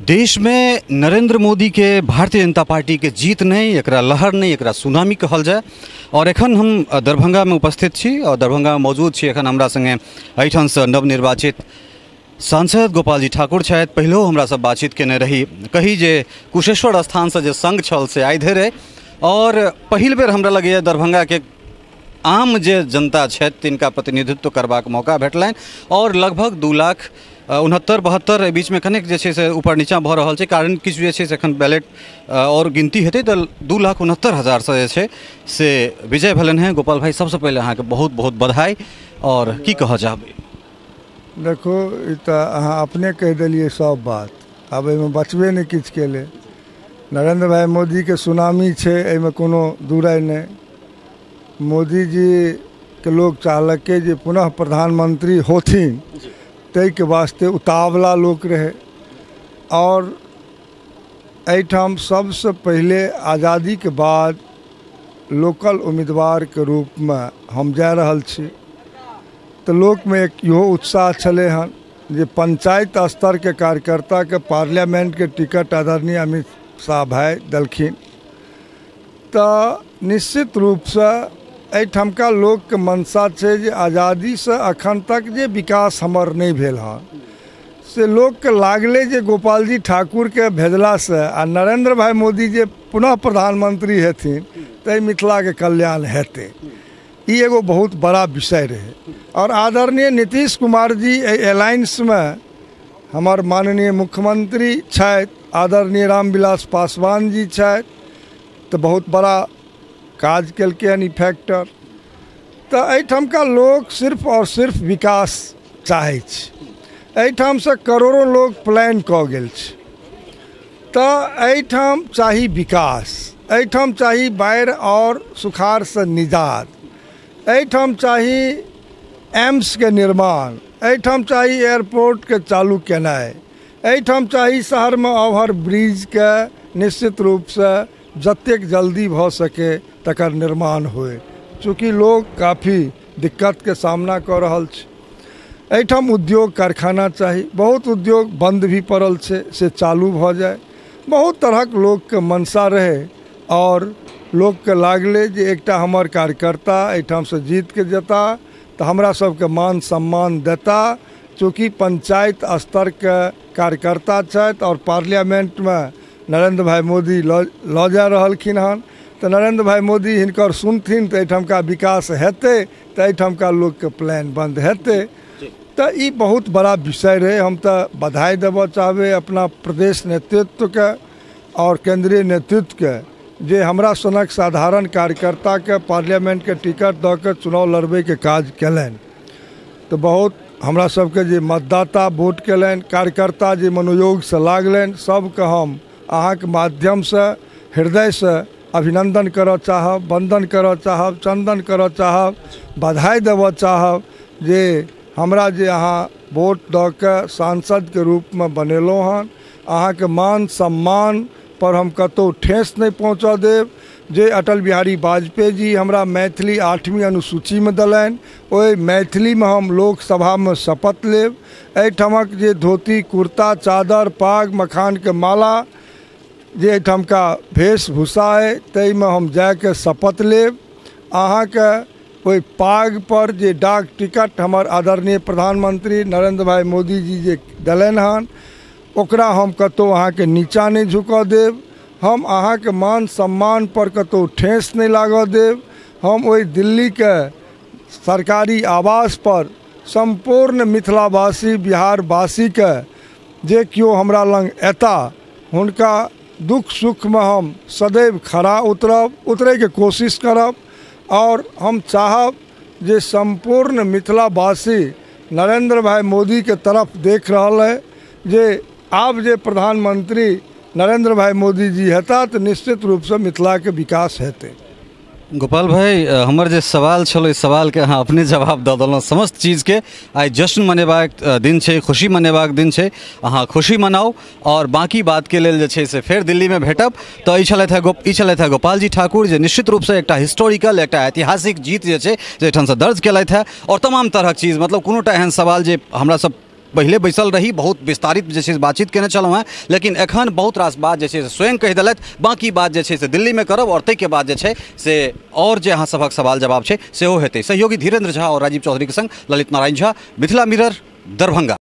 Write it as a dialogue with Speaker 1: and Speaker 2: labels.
Speaker 1: देश में नरेंद्र मोदी के भारतीय जनता पार्टी के जीत नहीं, एकरा लहर नहीं, एकरा सुनामी कहल जाए। और एखन हम दरभंगा में उपस्थित छी और दरभंगा में मौजूद छी। एखन हमरा संगे एहिठामसँ नवनिर्वाचित सांसद गोपाल जी ठाकुर छथि। पहिलो हमरा सब बातचीत केने रही, कही जे कुशेश्वर स्थानसँ जे संघ छल से आइ धरि, और पहिल बेर हमरा लगैए दरभंगा के आम जे जनता छथि तिनका प्रतिनिधित्व करबाक मौका भेटलनि। और लगभग 2,69,72 बीचमे कनेक जे छै से ऊपर नीचाँ भऽ रहल छै, कारण किछु जे छै से एखन बैलेट और गिनती हेतै तऽ 2,69,000 जे छै से विजय भेलनि हेँ। गोपाल भाई, सबसँ पहिले अहाँके बहुत बहुत बधाई, और की कहऽ चाहबै?
Speaker 2: देखो, ई तऽ अहाँ अपने कहि देलियै सब बात, आब एहिमे बचबे नहि किछु केलै। नरेंद्र भाई मोदीके सुनामी छै, एहिमे कोनो दू राय नहि। मोदीजीके लोक चाहलकै जे पुनः प्रधानमंत्री होथिन, ताहिके वास्ते उतावला लोक रहै। और एहिठाम सबसँ पहिले आज़ादीके बाद लोकल उम्मीदवारके रूपमे हम जा रहल छी, तऽ लोकमे एक इहो उत्साह छलै हन जे पंचायत स्तरके कार्यकर्ताके पार्लियामेंटके टिकट आदरणीय अमित शाह भाई देलखिन, तऽ निश्चित रूपसँ एहिठामका लोकके मनसा छै जे आज़ादीसँ अखन तक जे विकास हमर नहि भेल हँ, से लोकके लागलै जे गोपालजी ठाकुरके भेजलासँ आ नरेंद्र भाई मोदी जे पुनः प्रधानमंत्री हेथिन तऽ मिथिलाके कल्याण हेतै। ई एगो बहुत बड़ा विषय रहै। और आदरणीय नीतीश कुमार जी एहि अलायंसमे हमर माननीय मुख्यमंत्री छथि, आदरणीय रामविलास पासवान जी छथि, तऽ बहुत बड़ा काज केलकै हन ई फैक्टर। तऽ एहिठामका लोक सिर्फ और सिर्फ विकास चाहै छै। एहिठामसँ करोड़ों लोक प्लान कऽ गेल छै, तऽ एहिठाम चाही विकास, एहिठाम चाही बाढ़ि और सुखाड़सँ निजात, एहिठाम चाही एम्सके निर्माण, एहिठाम चाही एयरपोर्टके चालू केनाइ, एहिठाम चाही शहरमे ओवर ब्रिजके निश्चित रूपसँ जतेक जल्दी भऽ सके तकर निर्माण होय। चूँकि लोक काफ़ी दिक्कतके सामना कऽ रहल छै। एहिठाम उद्योग कारखाना चाही, बहुत उद्योग बन्द भी पड़ल छै, से चालू भऽ जाय। बहुत तरहक लोकके मनसा रहै और लोकके लागलै जे एकटा हमर कार्यकर्ता एहिठामसँ जीतके जेता तऽ हमरा सबके मान सम्मान देता। चूँकि पंचायत स्तरके कार्यकर्ता छथि और पार्लियामेंटमे नरेंद्र भाई मोदी लऽ जा रहलखिन हन, तऽ नरेंद्र भाई मोदी हिनकर सुनथिन तऽ एहिठामका विकास हेतै, तऽ एहिठामका लोकके प्लान बंद हेतै। तऽ ई बहुत बड़ा विषय रहै। हम तऽ बधाई देबऽ चाहबै अपना प्रदेश नेतृत्वके और केंद्रीय नेतृत्वके जे हमरा सनक साधारण कार्यकर्ताके पार्लियामेंटके टिकट दऽ के चुनाव लड़बैके काज केलनि। तऽ बहुत हमरा सबके जे मतदाता वोट केलनि, कार्यकर्ता जे मनोयोगसँ लागलनि, सबके हम अहाँके माध्यमसँ हृदयसँ अभिनंदन करऽ चाहब, वंदन करऽ चाहब, चंदन करऽ चाहब, बधाई देबऽ चाहब जे हमरा जे अहाँ वोट दऽ के सांसदके रूपमे बनेलहुँ हन, अहाँके मान सम्मान पर हम कतहु ठेस नहि पहुँचऽ देब। जे अटल बिहारी वाजपेयी जी हमरा मैथिली 8वीं अनुसूचीमे देलनि, ओहि मैथिलीमे हम लोकसभामे शपथ लेब। एहिठामक जे धोती कुर्ता चादर पाग मखानके माला जे एहिठामका वेशभूषा अइ ताहिमे हम जाके शपथ लेब। अहाँके ओहि पाग पर जे डाक टिकट हमर आदरणीय प्रधानमंत्री नरेंद्र भाई मोदी जी जे देलनि हन, ओकरा हम कतहु अहाँके नीचाँ नहि झुकऽ देब। हम अहाँके मान सम्मान पर कतहु ठेस नहि लागऽ देब। हम ओहि दिल्लीके सरकारी आवास पर सम्पूर्ण मिथिलावासी बिहारवासीके जे केओ हमरा लग एता हुनका दुख सुखमे हम सदैव खरा उतरब, उतरैके कोशिश करब। और हम चाहब जे सम्पूर्ण मिथिलावासी नरेंद्र भाई मोदीके तरफ देख रहल है जे आब जे प्रधानमंत्री नरेंद्र भाई मोदी जी हेता तऽ निश्चित रूपसँ मिथिलाके विकास हेतै।
Speaker 1: गोपाल भाई, हमर जे सवाल छल ओहि सवालके अहाँ अपने जवाब दऽ देलहुँ। समस्त चीजके आइ जश्न मनेबाक दिन छै, खुशी मनेबाक दिन छै, अहाँ खुशी मनाउ और बाकी बातके लेल जे छै से फेर दिल्लीमे भेटब। तऽ ई छलथि हे गोपाल जी ठाकुर, जे निश्चित रूपसँ एकटा हिस्टोरिकल, एकटा ऐतिहासिक जीत जे छै से एहिठामसँ दर्ज केलथि हे। और तमाम तरहक चीज, मतलब कोनोटा एहन सवाल जे हमरा सब पहिले बैसल रही, बहुत विस्तारित जे छै से बातचीत केने छलहुँ हेँ, लेकिन एखन बहुत रास बात जे छै से स्वयं कहि देलथि। बाँकी बात जे छै से दिल्लीमे करब आओर ताहिके बाद जे छै से आओर जे अहाँ सभक सवाल जवाब छै सेहो हेतै। सहयोगी धीरेन्द्र झा आओर राजीव चौधरीके संग ललित नारायण झा, मिथिला मिरर, दरभंगा।